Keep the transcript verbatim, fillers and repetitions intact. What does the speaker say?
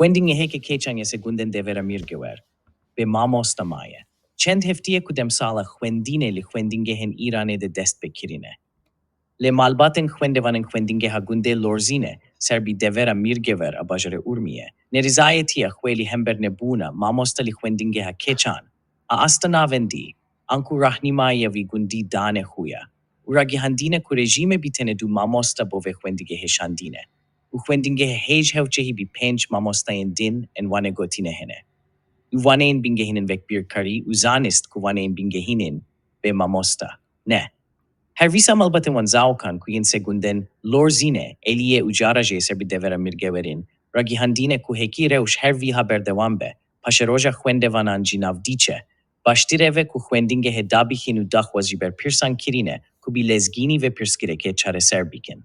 Xwendingeheke keçan ye ser gundên devera Mîrgewer, bê mamosta maye. Çend heftî ye ku demsala xwendinê li xwendingehên Îranê de dest pê kirine. Lê malbatên xwendevanên xwendingeha gundê Lorzînê ser bi devera Mîrgewer a bajarê Urmiyê, nerîzayetiya xwe li hember nebûna mamosta li xwendingeha keçan a asta navendî, anku rahnîmaya vî gundî dane xuya û ragihandine ku rejîmê bi tenê du mamosta bo vê xwendingehê şandine û xwendingehê hêj hewçehî bi pênc mamostayên din ên wane gotine hene. Û waneyên bingehînên wek bîrkarî û zanist ku waneyên bingehînên bê mamosta ne. Her wisa malbatên wan zaokan ku yên ser gundên Lorzînê, Êliyê û cara jê ser bi devera Mîrgewerîn, ragihandine ku hêkî rewş her wiha berdewam be, paşeroja xwendevanan jî nav diçe. Baştir ev e ku xwendingehê dabixin û daxwaz ji berpirsan kirine ku bi lezgînî vê pirsgirêkê çareser bikin.